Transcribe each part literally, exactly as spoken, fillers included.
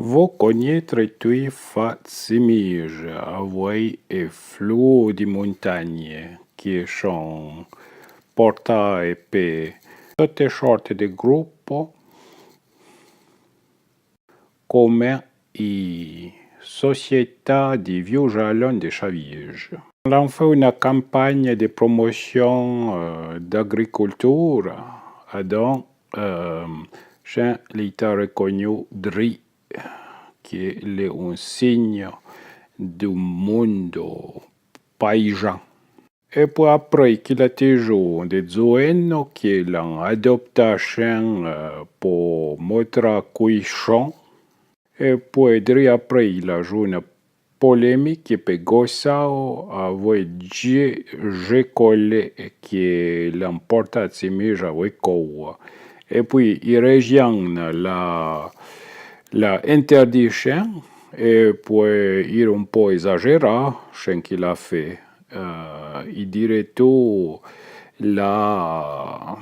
Vo connétre tui fa tsimije, avoué é flou di montagne, que son portâ é pe tote sorte de groupe, comme i sociétâ di viu jalon de Chavije. L'an fé una campagne de promotion, euh, d'agricultura, adon, euh, chen l'é itâ recognu dri que l'é un signe d'un mondo paijan. É poué apré que l'a tiju de zoueno que l'an adoptâ chen, euh, po motrâ cui chon. É poué dri apré l'a ju una polémique pe Gossao avoué dje, dje colle que l'an portâ tsimije avoué coua. É poué i réjion l'a, l'a interdit chen, é poué ire un po exagérâ chen que l'a fé. Euh, i diretu l'a,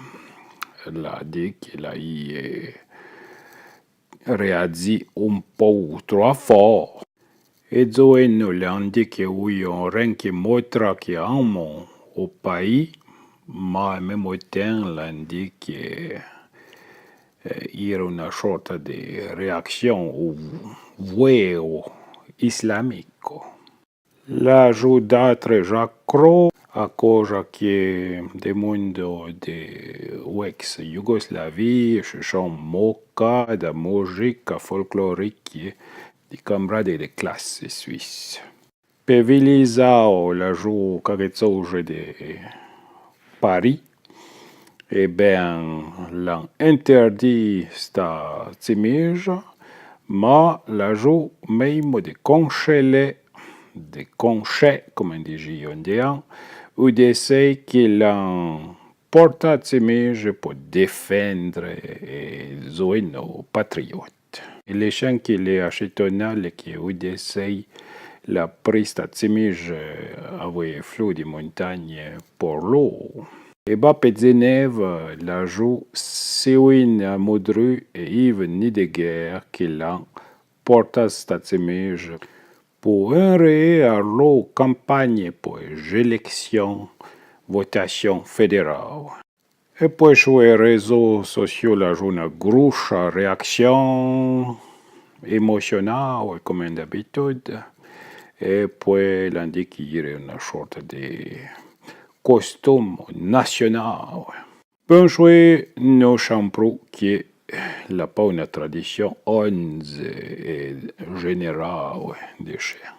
l'a di que l'a i, eh, réaji un pou tro fôr. É zoueno l'an di que ouion ren que motrâ que amon o paì, ma en mémo ten l'an di que, eh, ire una sorta de réaction o vouéo islamico. L'a ju d'âtre jacro, a coja que de mondo de ouex Yougoslavie, che son moca da mujica folclorique di cambrade de classe suisse. Pe Vilizao l'a ju caque tsouje de Paris, é ben, l'an interdit sta tsimije, ma l'a ju mémo de conchele, de conche, comme dijion de an, u de sei que l'an portâ tsimije po defendre é zoueno patriote. É le chen que l'é achetona l'é que u de sei l'a pri sta tsimije avoué flou di montagne por lo. É ba pe Zeneve l'a ju Sewin Modru é Yves Nidegger que l'an portâ sta tsimije po enré a lo campagne po j'élection, votation fédérale. É poué su é réseau sociaux l'a ju una groucha réaction émotionâo, comme d'abitude. É poué l'an di que ire una sorta de costume nationâo. Bon, choué, no chan prou que l'a pa una tradition onze é générâo de chen.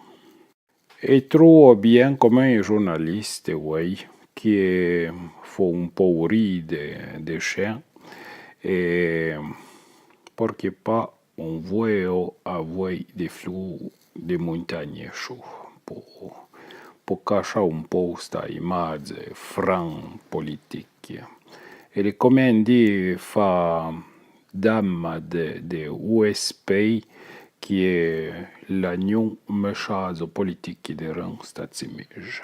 É trouo bien comme un journaliste, oué, que fo un pou ri de, de chen, é porque pa un vouéo avoué de flou de montagne chu, po, po cachâ un pou sta imaze fran politique. É le comme di fa dama de, de U S P que l'a gnun mechâzo politique de ren sta tsimije.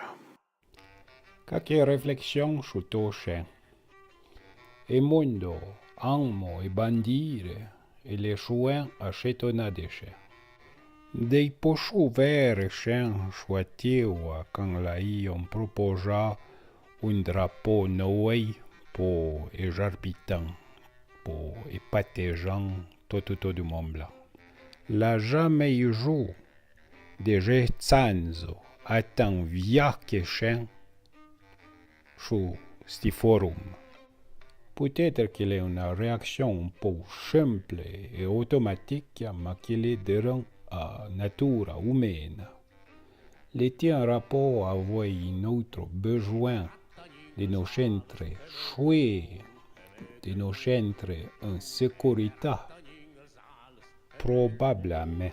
Caque réflexion chu to chen. É mondo, anmo é bandire, é le chouin achetona de chen. Dei pochu vère chen chu a tieua can l'a ion propoja un drapo noué po é j'arbitan, po é patejan to, to, to du Mont Blanc. L'a jamé ju de j'étsanzo atan via que chen chu sti forum. Peut-être que l'é una réaction un pou chemple é automatiquea, ma que l'é de ren a natura umena. L'é ti un rapô avoué noutro bejoin de no chentre choué, de no chentre en sécurita. Probablamen.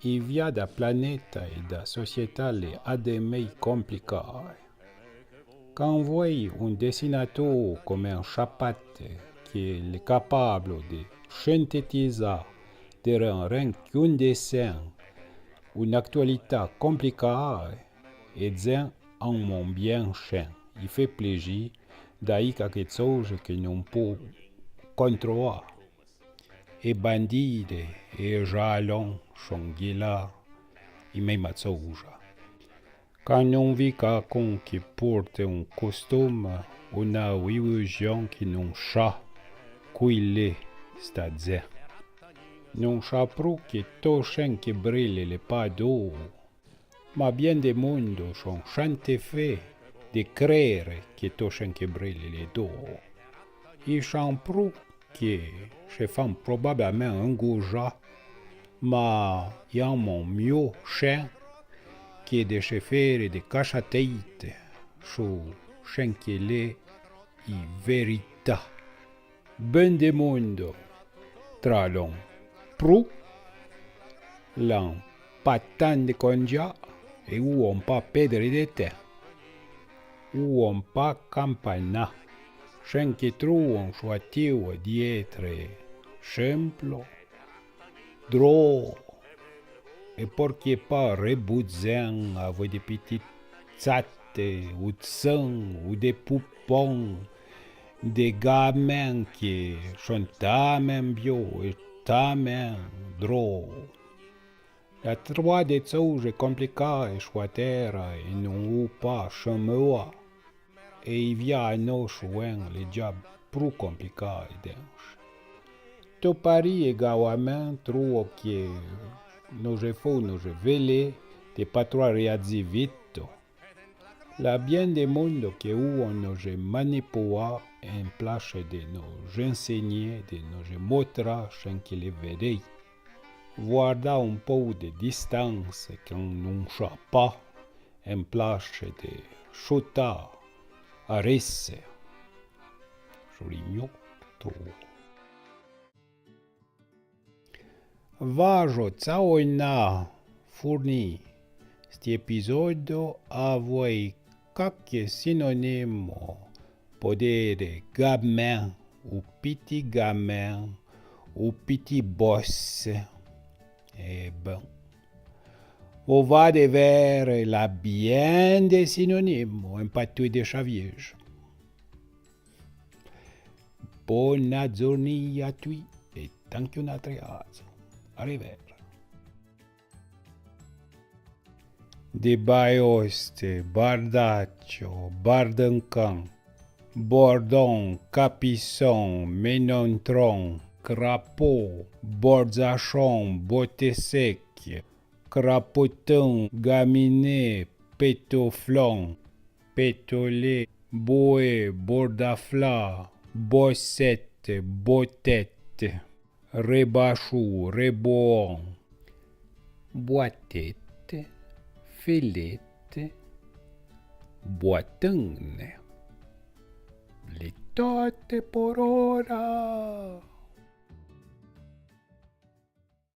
I via da planeta é da società l'é ademei complicae. Can voué un dessinatô comme un Chapate que l'é capablo de sintetizâ de ren ren qu'un dessin un'actualità complicae, é zen anmon bien chen, i fé plejî, daí caque tsouje que no pou controa. é bandide é jalon chon guéla i méima tsouja. Can non vi cacon que porte un costume, on a ilusion que non cha cui l'é sta dzen. Non cha prou que to chen que brille l'é pa d'ouro. Ma bien de mondo chon chante fé de crére que to chen que brille l'é d'ouro. I chan prou que che fan probablamen un goja, ma i amon mio chen que de che fére de cachateite chou chen que l'é i verita. Ben de mondo tralon prou, l'an pa tan de conja é ouon pa pédre de ten. Ouon pa campana, chen que trouon chouatiu di étre chemplo, dro, é porqué pa rebudzen avoué de petite tsate ou tsen ou de poupon, de gamen que chon tamen bio é tamen dro. La troi de tsouja complicae chouatera é non ou pa chemeua. É i via a no chouin l'é dja prou complicae denche. To pari é gauamen trouo que no je fou no je vélé de pa troi réadzi vito. La bien de mondo que ouon no je manipoua en plache de no j'ensegné de no je motra chen que l'é veré. Voarda un pou de distanse can non cha pa en plache de chouta a resse. Chou l'é mio trouo. Vajo tsaoina fourni sti episodio avoué caque sinonimo, podere gamin ou piti gamin ou piti bosse. É ben, vo va de vére la bien de sinonimo en patoué de Chaviejo. Bona zornia a tui é tanque un atre azo. A revére. De baioste, bardaccio, bardencan, bordon, capisson, menontron, crapaud, bordzachon, botte sec, crapoton, gaminé, pétoflon, pétolé, boé, bordafla, bossette, botette, rebachou, reboon, boitette, felette, boitenne. L'é tote por ora.